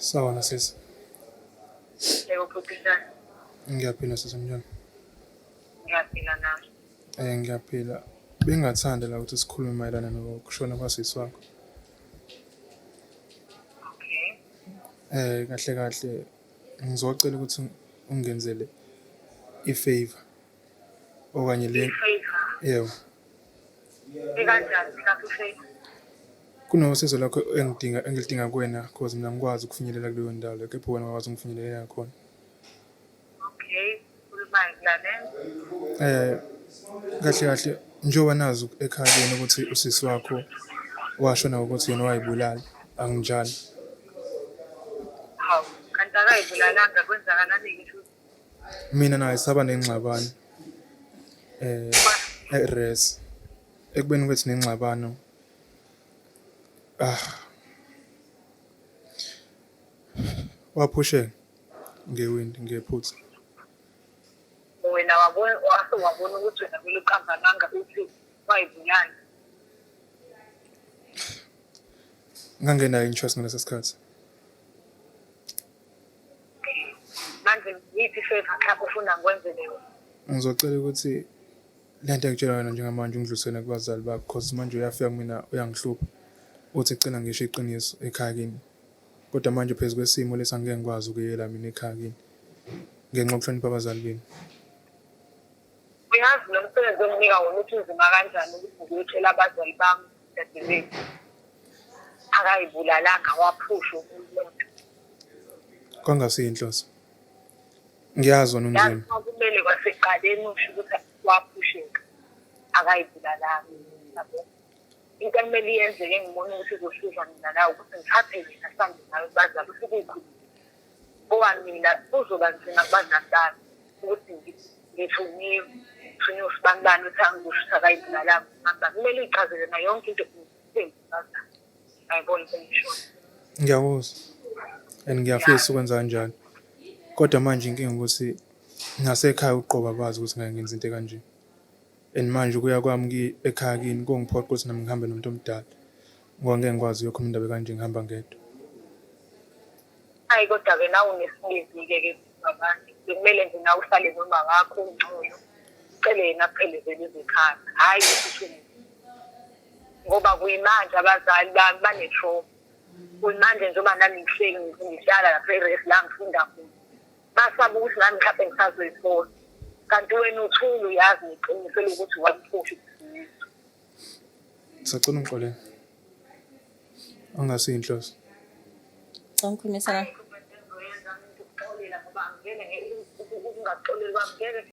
Sawona sisi. Yebo bhuti, njani? Ngiyaphila sisi, njani? Ngiyaphila nami. Ngiyaphila. Bengingathanda la ukuthi sikhulume mayelana nokushona kwasisi wakho. Okay. Kahle kahle ngizocela ukuthi ungenzele i-favor okanye le I-favor. Yebo. Ikanjani mhlawumbe i-favor? Kunosizo lakho engidinga engilidinga kuwena, cause mina ngikwazi ukufinyelela kuleyo ndawo leyo, kepha wena ungakwazi ukufinyelela khona. Okay. Khuluma, ngilalela. Kahle kahle njengoba nazi ekhaya kini ukuthi usisi wakho washona ngokuthi yena wayibulala, anginjalo? Hawu, kanti akayibulalanga, kwenzakalani futhi? Mina naye saba nengxabano e-res. Ekubeni kwethu nengxabano, ah, waphusheka ngewindi ngephutha. Wena wabona, wase wabona ukuthi wena kumele uqambe amanga uthi wayibulala. Ngangenayo interest ngaleso sikhathi. Okay. Manje yiphi i-favor mhlawumbe ufuna ngikwenzele yona? Ngizocela ukuthi le nto engitshela yona njengamanje ungidlulisele kubazali bakho, cause manje uyafika kumina uyangihlupha. Uthi cela ngisho iqiniso ekhaya kini. Kodwa manje phezu kwesimo lesi angeke ngikwazi ukuyela mina ekhaya kini ngenxa yokuhlonipha abazali benu. Uyazi lo msebenzi onginika wona ukuthi unzima kanjani, ukuthi ngiyotshela abazali bami dadewethu akayibulalanga, waphusha umuntu. Kwangasiyo inhloso. Ngiyazi wona Yazi unzima. uma kumele kwasekuqaleni usho ukuthi waphusheka, akayibulalanga, yabo. Into ekumele iyenzeke, engibona ukuthi izosiza mina la, ukuthi ngithathe yena sihambe naye kubazali, ufike uyikhuluma, ngoba mina kuzoba nzima kubazali bami ukuthi ngithunyiwe, ngithunywe usibanibani ukuthi angizosho ukuthi akayibulalanga usibanibani. Kumele uyichazele na yonke into kubazali, ayibona into engishoyo? Ngiyakuzwa. And ngiyafisa ukwenza kanjalo. Kodwa manje inkinga ukuthi nasekhaya uqobo abazi ukuthi ngake ngenza into ekanje. And manje ukuya kwami ekhaya kini kungiphoqa ukuthi nami ngihambe nomuntu omdala. Ngoba ngeke ngikwazi ukuyokhuluma indaba ekanje ngihamba ngedwa. Hayi, kodwa-ke nawe unesibindi-ke ke babantu. Bekumele nje nawe uhlale noma wakho ungcono. Ucele yena akuphelezele ekhaya. Hhayi ukuthi ngoba kuyimanje abazali bami bane-trauma. Kuyimanje njengoba nami ngihleli ngihlala lapha e-res la ngifunda khona. Basaba ukuthi nami mhlawumbe ngisazoyithola. Kanti wena uthule, uyazi neqiniso lokuthi wamphusha ibhizinisi. Sacela ungixolele. Angasiyo inhloso. Cela ngikhulumisana. Ayikho into engizoyenza mina ukuxolela, ngoba angeke ukungaxoleli kwami ngeke.